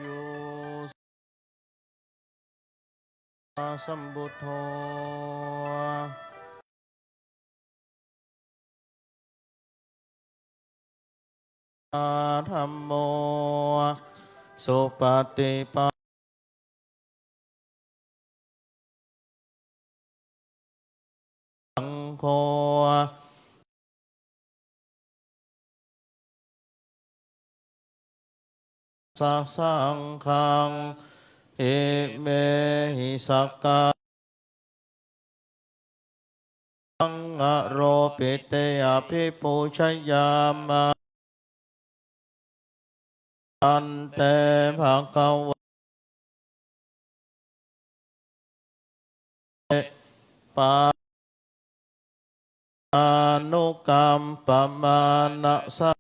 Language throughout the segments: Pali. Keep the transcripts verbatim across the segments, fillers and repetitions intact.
Yo sambuddho dhammo supaṭipanno saṅgho sasaṅghaṃ imehi sakka aropite abhipūjayāma. Bhante bhagavā pānukampamanasa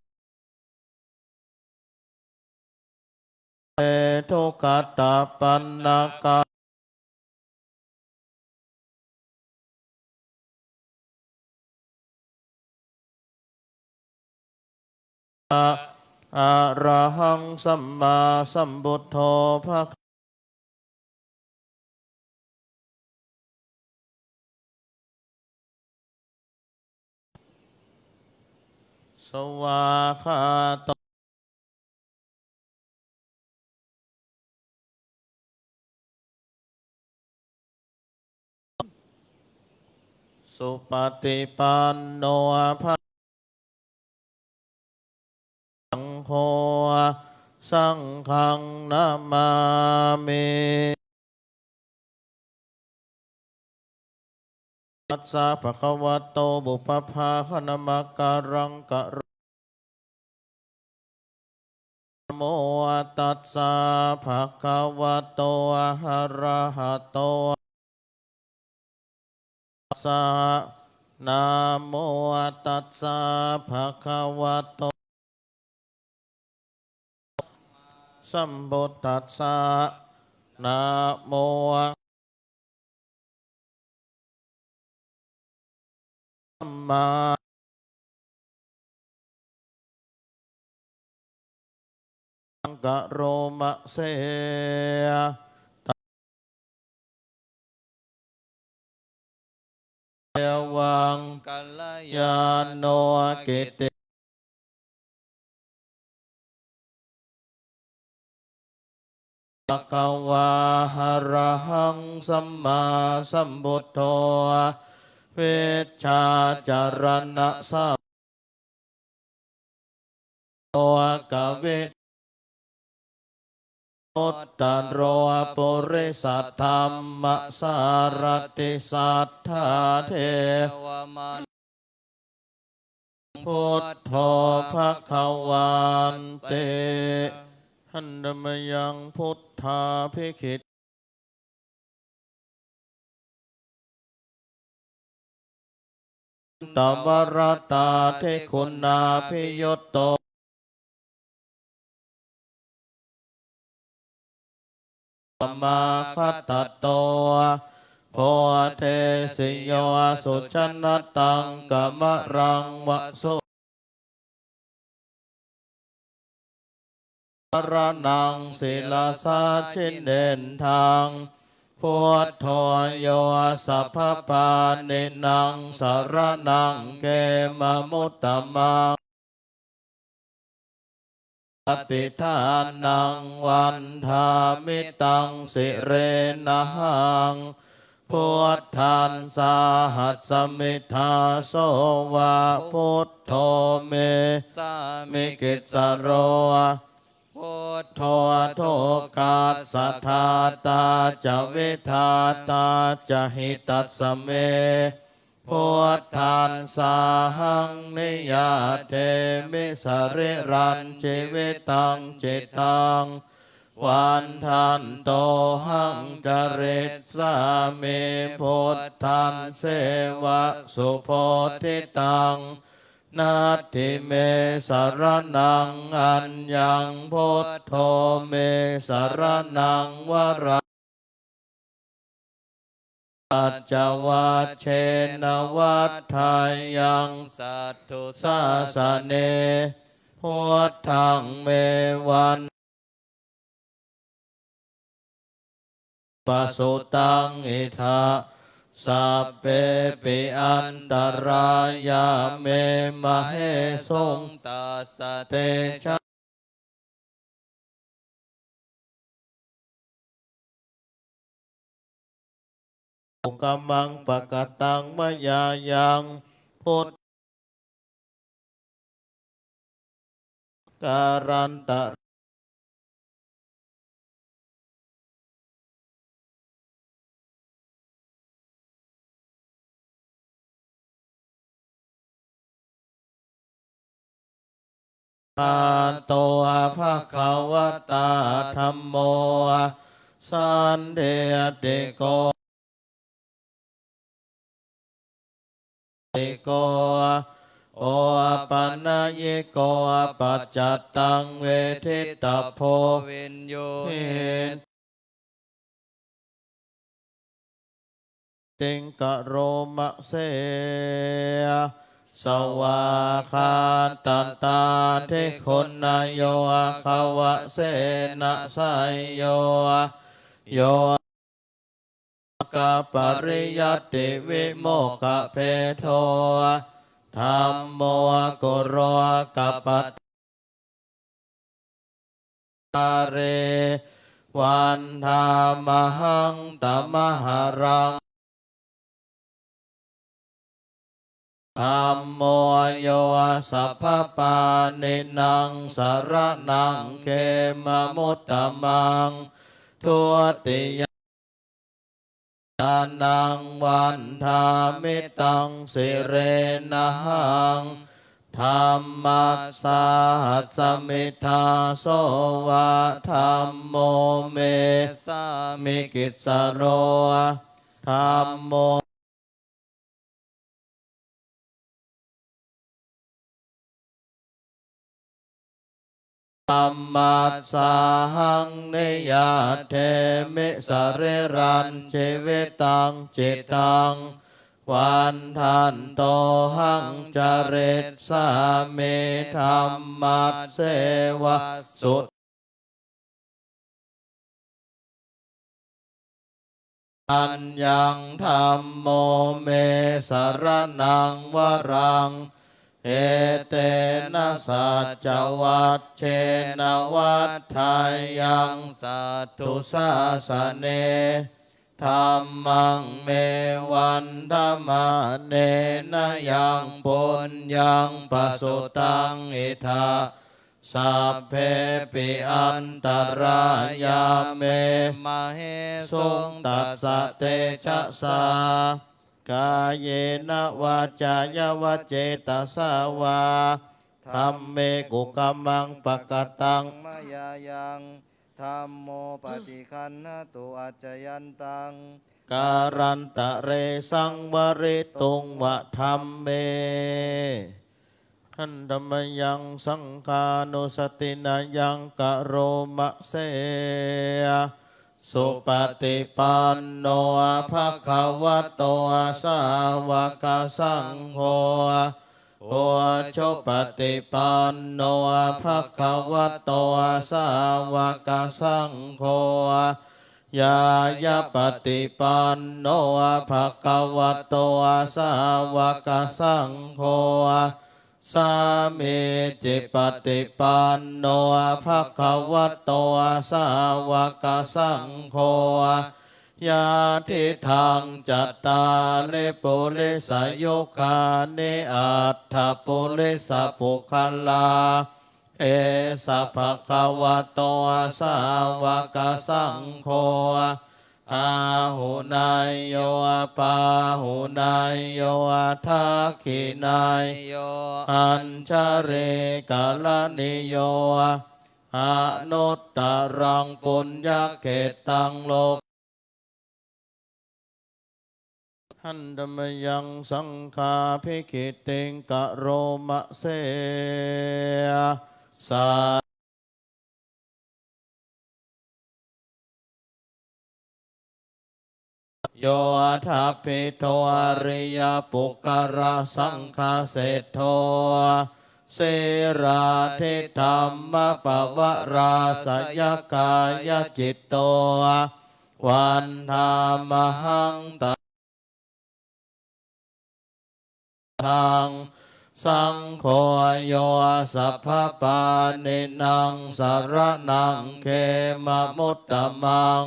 duggatapaṇṇākā arahaṃ sammāsambuddho bhagavā svākkhāto supaṭipanno bhagavato saṅgho, saṅghaṃ namāmi. Tassa bhagavato pubbabhāganamakāraṃ karoma Namo tassa bhagavato arahato tassa. Namo tassa bhagavato sambuddhassa. Namo sammā karoma se. Evaṃ kalyāṇo kiti bhagavā arahaṃ sammāsambuddho vijjācaraṇasa lokavitū uttaro purisadammasārathi satthā devamanussānaṃ buddho bhagavāti. Handa mayaṃ buddhābhigītā nandavarattadiguṇābhiyutto samāgatatto bodhesi yo sujanataṃ kamalaṃva su saraṇaṃ sirasā jinendaṃ. Buddho yo sabbapāṇīnaṃ saraṇaṃ khemamuttamaṃ. Paṭidānaṃ vandāmi taṃ sirenahaṃ. Buddhassāhasmi dāso va buddho me sāmikissaro. Buddho dukkhassa ḍātā ca vidhātā ca hitassa me. Buddhassāhaṃ niyyādemi sarīrañjīvitañcidaṃ. Vandantohaṃ carissāmi buddhasseva subodhitaṃ. Natthi me saraṇaṃ aññaṃ, buddho me saraṇaṃ varaṃ. Saccavajjena vaḍḍheyyaṃ satthu sāsane. Buddhaṃ me van pasutaṃ idha sabbepi antarāyā me māhesuṃ tassa tejasā. Kammaṃ pakataṃ mayā yaṃ buddhaṃ kālantare to bhagavatā dhammo sandiṭṭhiko opanayiko paccattaṃ veditabbo viññūhī. Tiṃ karoma se svākkhātatādiguṇayogavasena seyyo yo kapariyaṭṭivimokkhabhedo dhammo kulokapat- kāre vandāmahaṃ tamaharaṃ. Dhammo yo sabbapāṇīnaṃ saraṇaṃ khemamuttamaṃ. Dutiyam pi ñāṇaṃ vandāmi taṃ sirenahaṃ. Dhammassāhasmi dāso va dhammo me sāmikissaro. Dhammo dhammassāhaṃ niyyādemi sarīrañjīvitañcidaṃ. Vandantohaṃ carissāmi dhammasseva su- aññaṃ dhammo me saraṇaṃ varaṃ. Etena saccavajjena vaḍḍheyyaṃ satthu sāsane. Dhammaṃ me vandamānena yaṃ puññaṃ pasutaṃ idha sabbepi antarāyā me māhesuṃ tassa tejasā. Kāyena vācāya va cetasā vā dhamme kukammaṃ pakataṃ mayā yaṃ dhammo paṭiggaṇhatu accayantaṃ kālantare saṃvarituṃ va dhamme. Handa mayaṃ saṅghānussatinayaṃ karoma se. Supaṭipanno bhagavato sāvakasaṅgho. ujupaṭipanno bhagavato sāvakasaṅgho, ñāyapaṭipanno bhagavato sāvakasaṅgho, sāmīcipaṭipanno bhagavato sāvakasaṅgho, yadidaṃ cattāri purisayugāni aṭṭha purisapuggalā, esa bhagavato sāvakasaṅgho, āhuneyyo pāhuneyyo dakkhiṇeyyo añjalikaraṇīyo, anuttaraṃ puññakkhettaṃ lo handa mayaṃ saṅghābhigītiṃ karoma se. Sā yo tapito ariyapuggalasaṅghaseṭṭho, sīlādidhammapavarāsayakāyacitto, vandāmahaṃ taṃ. Saṅgho yo sabbapāṇīnaṃ saraṇaṃ khemamuttamaṃ,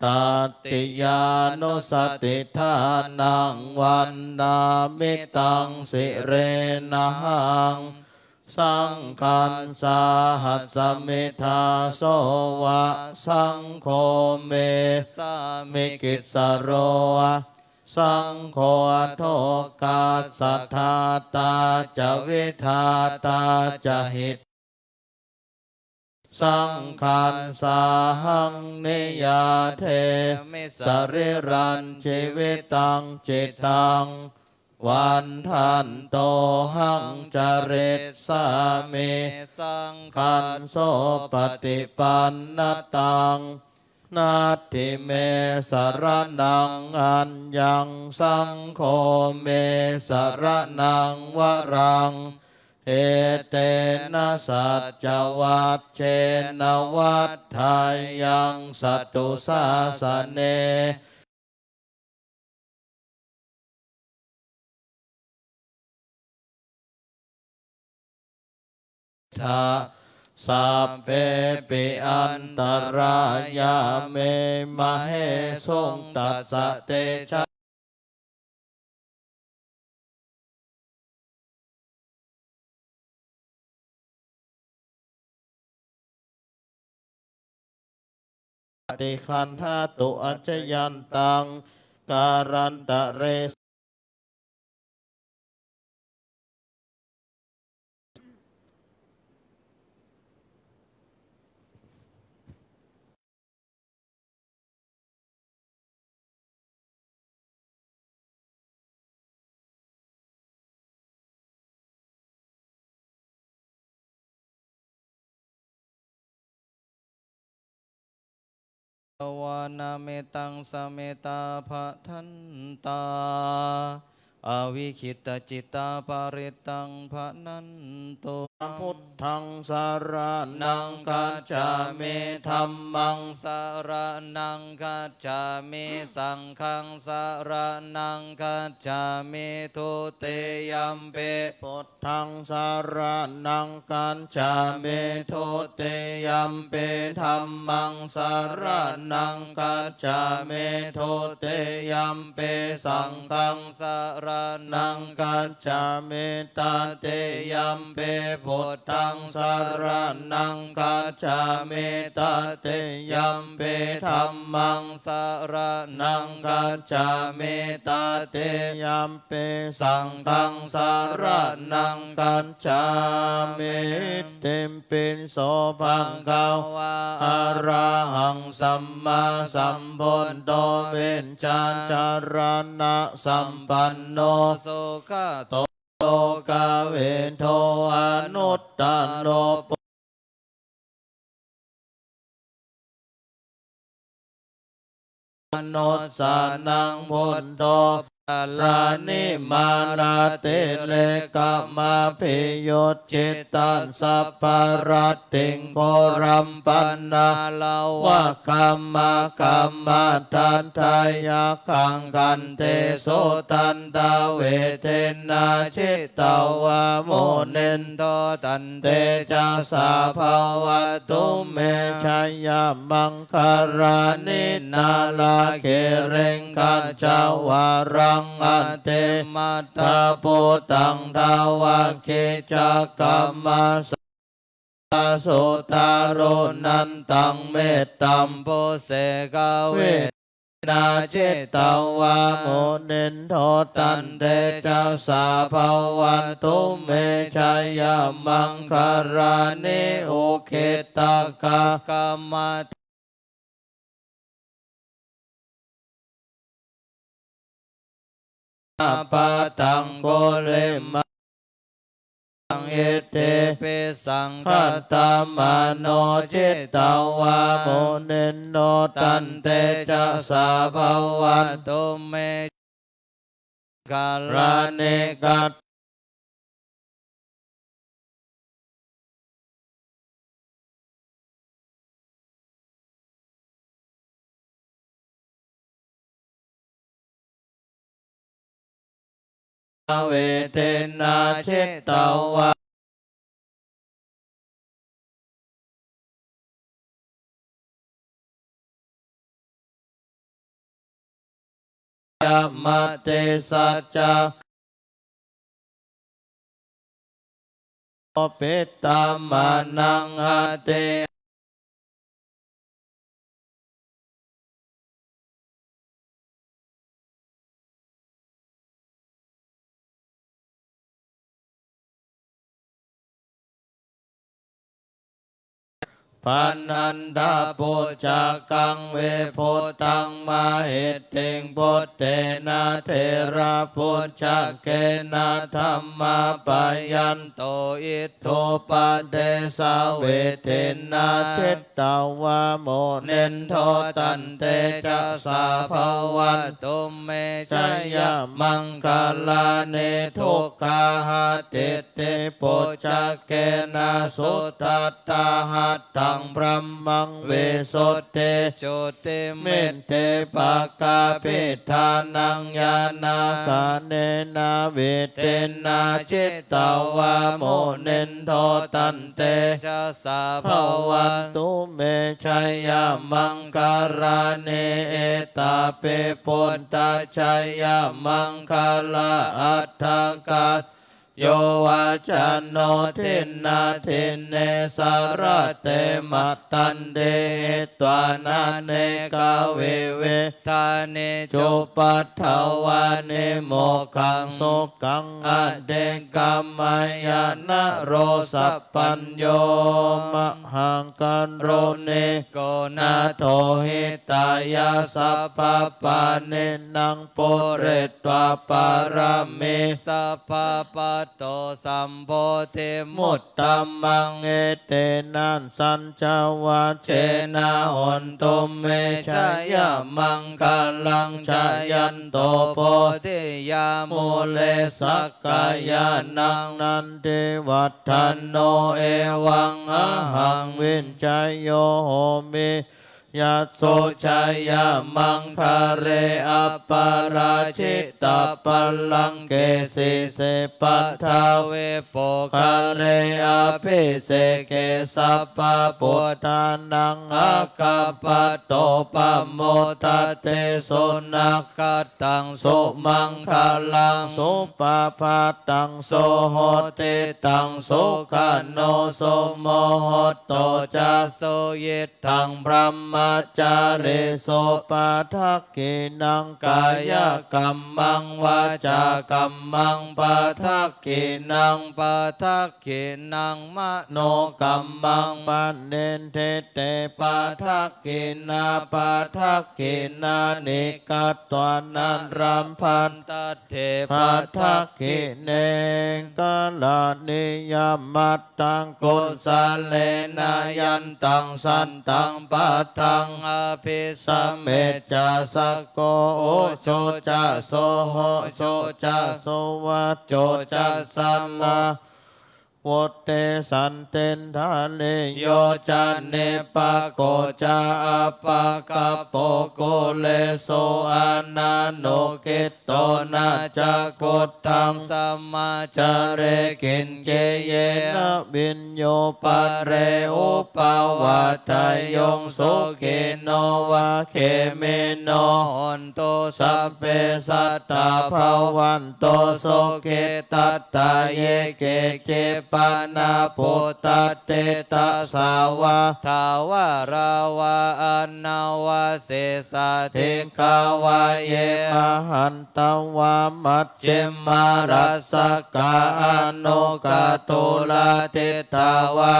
tatiyānussatiṭṭhānaṃ vandāmi taṃ sirenahaṃ. Saṅghassāhasmi dāso va, saṅgho me sāmikissaro, saṅgho dukkassa ghātā ca vidhātā ca hit. Saṅghassāhaṃ niyyādemi sarīrañjīvitañcidaṃ, vandantohaṃ carissāmi saṅghassopaṭipannataṃ. Natthi me saraṇaṃ aññaṃ, saṅgho me saraṇaṃ varaṃ, etena saccavajjena vaḍḍheyyaṃ satthu sāsane. Tha sabbepi antarāyā me māhesuṃ tassa tejasā. Paṭiggaṇhatu accayantaṃ, kālantare vāna mettaṃ sametā bhadantā, avikkhittacittā parittaṃ bhaṇantu. Buddhaṃ saraṇaṃ gacchāmi. Dhammaṃ saraṇaṃ gacchāmi. Saṅghaṃ saraṇaṃ gacchāmi. Dutiyampi buddhaṃ saraṇaṃ gacchāmi. Dutiyampi dhammaṃ saraṇaṃ gacchāmi. Dutiyampi saṅghaṃ saraṇaṃ gacchāmi. Tatiyampi buddhaṃ saraṇaṃ gacchāmi. Tatiyampi dhammaṃ saraṇaṃ gacchāmi. Tatiyampi saṅghaṃ saraṇaṃ gacchāmi. Itipi so bhagavā arahaṃ sammāsambuddho vijjācaraṇasampanno sugato lokavidū anuttaro pu manussānaṃ buddho karāni mārātirekamabhiyujjhitasabbarattiṃ ghorampanāḷavakamakkhamathaddhayakkhaṃ khantīsudantavedenā jitavā munindo tantejasā bhavatu me jayamaṅ galāni. Nāḷāgiriṃ gajavaraṃ atimattabhūtaṃ dāvaggicakkamasanīva sudāruṇantaṃ mettambusekavedanā jitavā munindo tantejasā bhavatu me jayamaṅgalāni. Ukkhittakākama pādaṅgulimālaṃ iddhībhisaṅkhatamano jitavā munindo tantejasā bhavatu me galāni. Kat vedenā jitavā mati sacca pittamānaṃ ati bhaṇantabhujagaṃ vibudhaṃ mahiddhiṃ puttena therabhujagena damāpayanto iddhūpadesavidhinā jitavā munindo tantejasā bhavatu me jayamaṅgalāni. Duggāhadiṭṭhibhujagena sudaṭṭhahatthaṃ brahmaṃ visuddhijutimiddhibakābhidhānaṃ ñāṇāgadena vidhinā jitavā munindo tantejasā bhavatu me jayamaṅgalāni. Etāpi buddhajayamaṅgalaaṭṭhagāthā yo vācano dinadine sarate matandī hitvānanekavividhāni cupaddavāni mokkhaṃ sukhaṃ adhigameyya naro sapañño. Mahākāruṇiko nātho hitāya sabbapāṇinaṃ pūretvā pāramī sabbā patto sambodhimuttamaṃ. Etena saccavajjena hontu me jayamaṅgalaṃ. Jayanto bodhiyā mūle sakyānaṃ nandivaḍḍhano evaṃ ahaṃ vijayo homi jayassu jayamaṅgale aparājitapallaṅke sīse paṭhavipokkhare abhiseke sabbabuddhānaṃ aggappatto pamodati. Sunakkhat taṃ sumaṅgalaṃ supabhātaṃ suhuṭṭhitaṃ sukhaṇo sumuhutto ca suyiṭṭhaṃ brahmacārisu padakkhiṇaṃ kāyakammaṃ vācākammaṃ padakkhiṇaṃ padak khiṇaṃ manokammaṃ paṇidhī te padakkhiṇā padakkhiṇāni katvāna labhantatthe padakkhiṇe. Karaṇīyamatthakusalena yantaṃ santaṃ paṭṭha abhisamecca. Sakko ujū ca suhujū ca suvaco cassa mutti santindriyo ca nipako ca appagabbho kulesu ananugiddho. Na ca khuddaṃ samācare kiñci yena viññū pare upavadeyyuṃ. Sukhino vā khemino hontu sabbe sattā bhavantu sukhitattā. Ye keci pāṇabhūtatthi tasā vā thāvarā vā anavasesā dīghā vā ye mahantā vā majjhimā rassakā aṇukathūlā diṭṭhā vā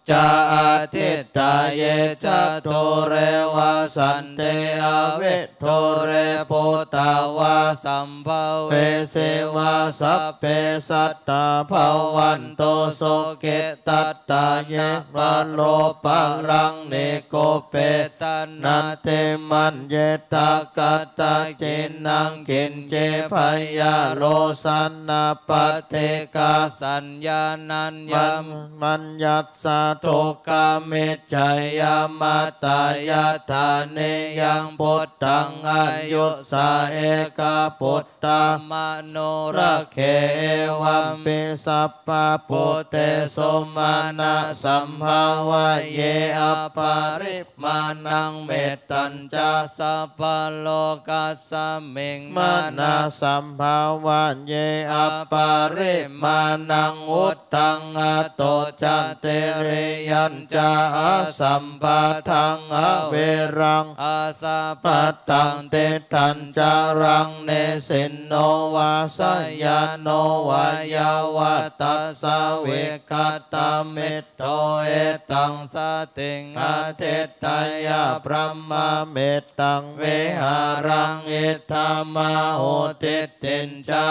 ca adiṭṭhā. Ye ca dūre vasanti avidūre bhūtā vā sambhavesī vā sabbe sattā bhavantu sukhitattā. Ye paro paraṃ nikubbetha nātimaññetha katthaci naṃ kiñci byārosanā paṭighasaññā nāññamaññassa dukkhamiccheyya. Mattā yathā niyaṃ puttaṃ āyusā ekaputtamanurakkhe evampi sabbabhūtesu mānasambhāvaye aparimāṇaṃ. Mettañca sabbalokasmiṃ mānasambhāvaye aparimāṇaṃ uddhaṃ adho ca tiriyañca asambādhaṃ averaṃ asapattaṃ. Tiṭṭhañcaraṃ nisinno vā sayāno vā yāvatassa vigatamiddho etaṃ satiṃ adhiṭṭheyya brahmametaṃ vihāraṃ idhamāhu. Diṭṭhiñca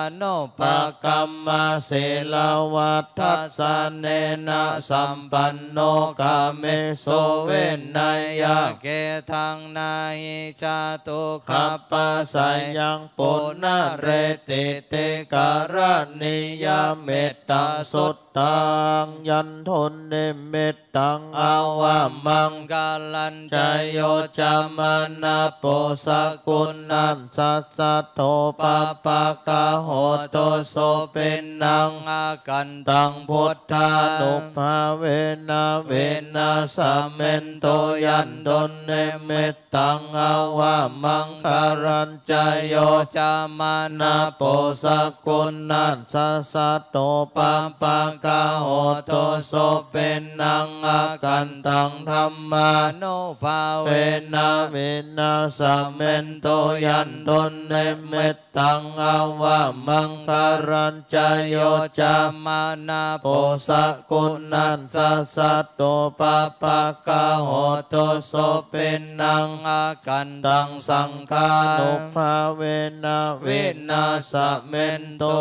anupagamma sīlavā dassanena sampanno kāmesu vineyya gedhaṃ na hi jātu gabbhaseyyaṃ punaretīti. Karaṇīyamettasu ttaṃ. Yandunnimittaṃ avamaṅgalañca yo cāmanāpo sakuṇassa saddo pāpaggaho dussupinaṃ akantaṃ buddhānubhāvena vināsamentu. Yandunnimit taṃ avamaṅgalañca yo cāmanāpo sakuṇassa saddo pāpaggaho dussupinaṃ akantaṃ dhammānubhāvena vināsamentu. Yandunnimittaṃ avamaṅgalañca yo cāmanāpo sakuṇassa saddo pāpaggaho dussupinaṃ akantaṃ saṅghānubhāvena vināsamentu.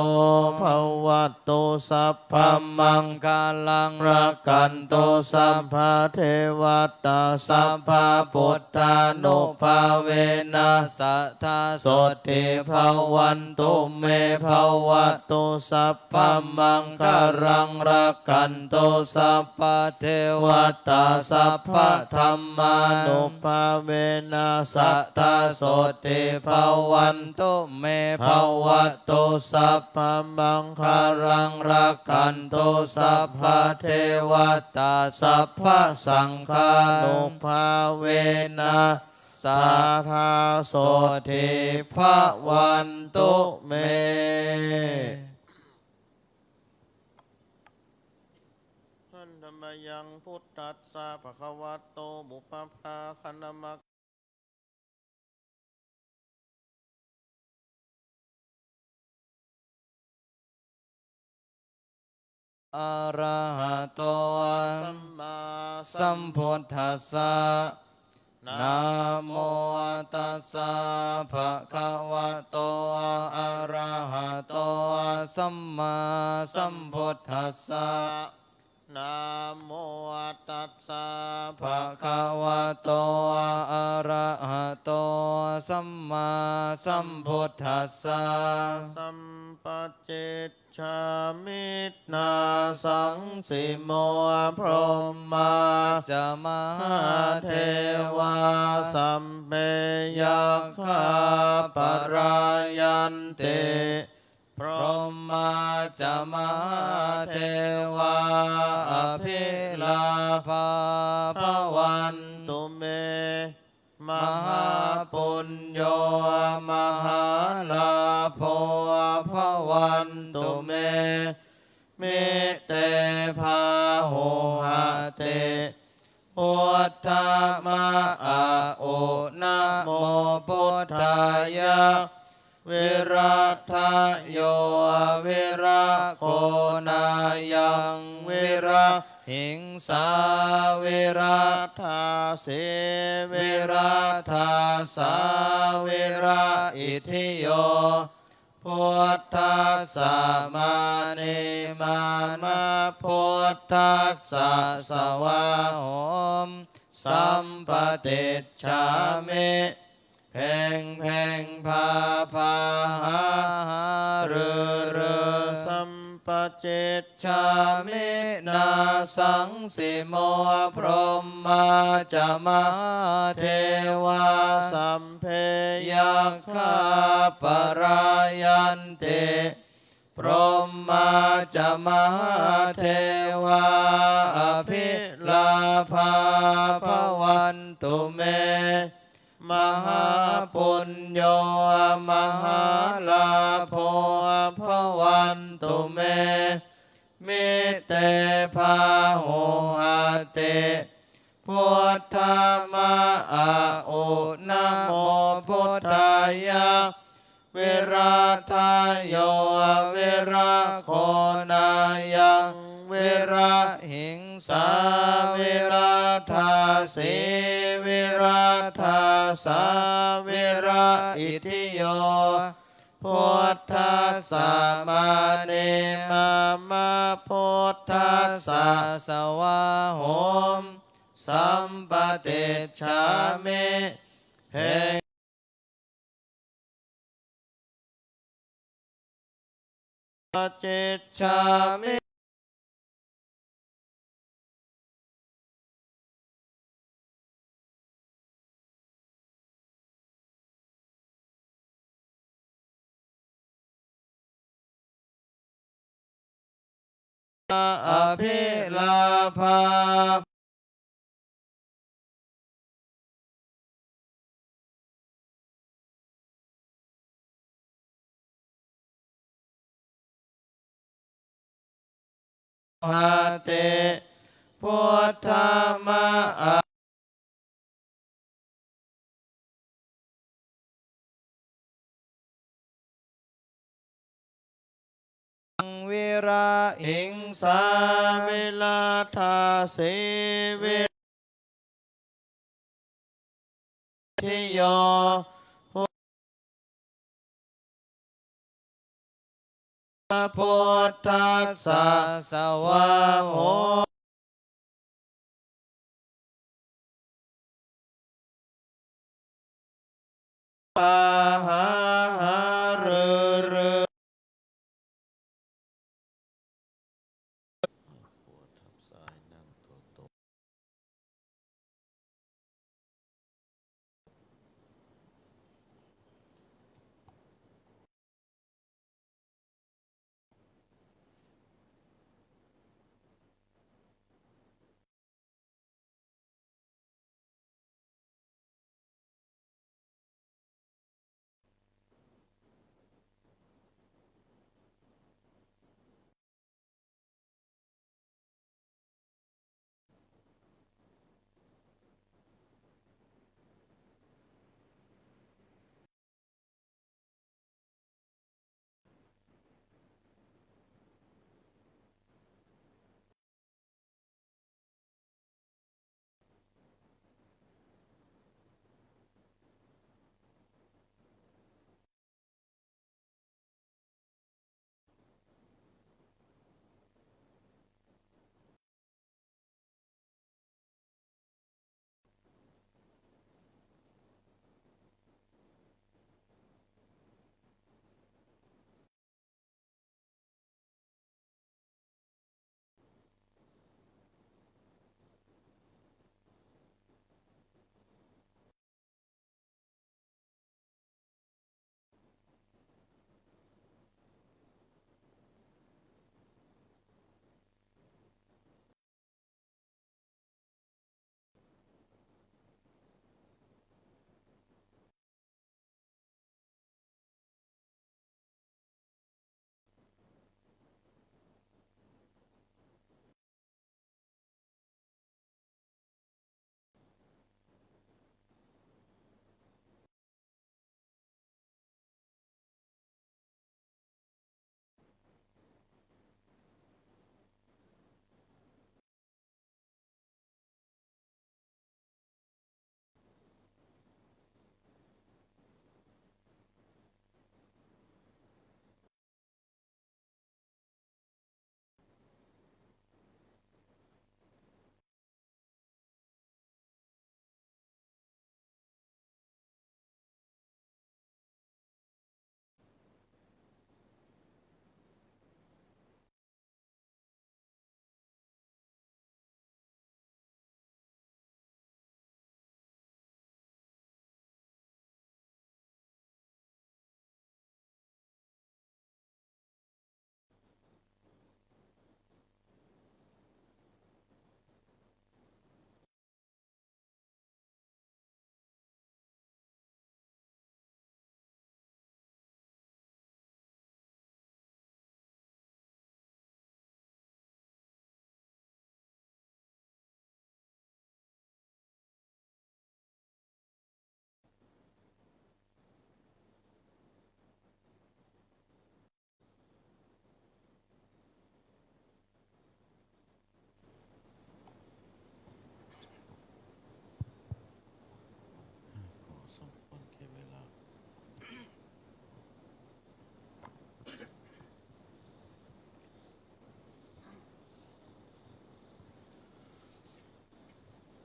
Bhavatu sabbamaṅgalaṃ rakkhantu sabbadevatā sabbabuddhānubhāvena sadā sotthī bhavantu me. Bhavatu sab bamaṅgalaṃ rakkhantu sabbadevatā sabbadhammānubhāvena sadā sotthī bhavantu me. Bhavatu sabbamaṅgalaṃ rakkhantu sabbadevatā sabbasaṅghānubhāvena sadā sotthī bhavantu me. Handa mayaṃ buddhassa bhagavato pubbabhāganama arahato sammāsambuddhassa. Namo tassa bhagavato arahato sammāsambuddhassa. Namo tassa bhagavato arahato sammāsambuddhassa. Sampacicchāmi nāsaṃsimo brahmā ca mahādevā sabbe yakkhā parāyanti. Brahmā ca mahādevā abhilābhā bhavantu me. Mahāpuñño mahālābho bhavantu me. Mite bāhuhati. Uddhaṃ ahu namo buddhāya. Viradayo viragonāyaṃ virahiṃsā viradāsī viradāsā viraitthiyo. Buddhassa mānī mama buddhassa svāhom sampaṭicchāmi. เพ็ง เพ็ง พา พา หา หา ฤา ฤา สัมปะจิจฉามิ นาสังสิโม พรหมาจะมหาเทวา สัพเพ ยักขะ ปะรายันติ พรหมาจะมหาเทวา อภิลาภา ภะวันตุ เม มหาปุญโญ มหาลาโภ ภะวันตุ เม มิเต พาหุหะติ พุทธะ มะ อะ อุ นะโม พุทธายะ วิรัตโย วิระโกนายัง วิระหิงสา วิรัตาสี วิรัตาสา วิระอิทธิโย พุทธัสสะ มาเน มามะ พุทธัสสะ สวาโหม สัมปะติจฉามิ เพ็ง ปะจิจฉามิ อภิลาภา หะติ พุทธะ มะ อะ วิระหิงสา วิรัตาสี วิ ทิโย พุทธัสสะ สวาโห ปาหาหาฤาฤา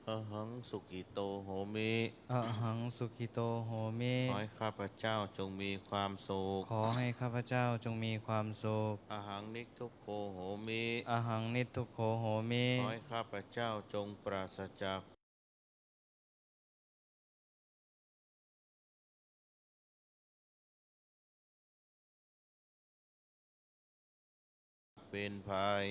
Ahaṃ sukhito homi. Ahaṃ sukhito homi. ขอให้ข้าพเจ้าจงมีความสุข ขอให้ข้าพเจ้าจงมีความสุข Ahaṃ niddukkho homi. Ahaṃ niddukkho homi. ขอให้ข้าพเจ้าจงปราศจาก เป็นภัย